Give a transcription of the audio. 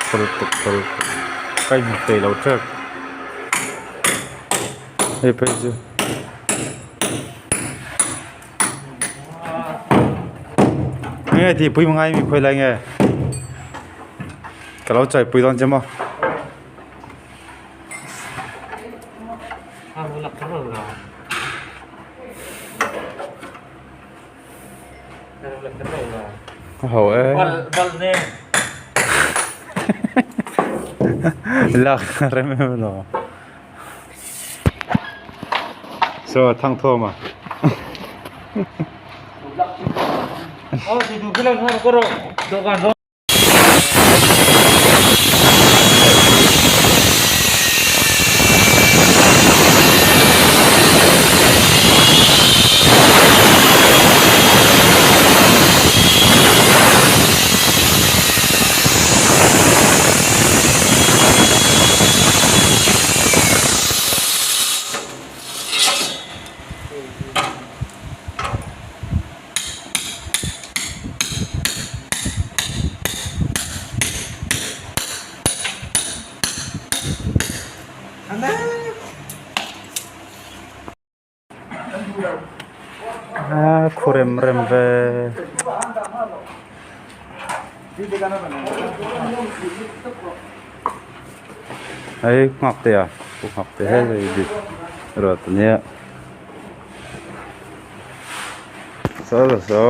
Tha lutuk tha lutuk ka inhmu thei lo tep hei phei chu. Nge tih pui ngai mi khawi lai nge ka lo chawi pui dawn che maw. A ho e. Lak rem em lo. So thangthawm a. A khu rem rem ve. Hei nghak teh a khu nghak teh hei hei dik ruat ania. Saw saw.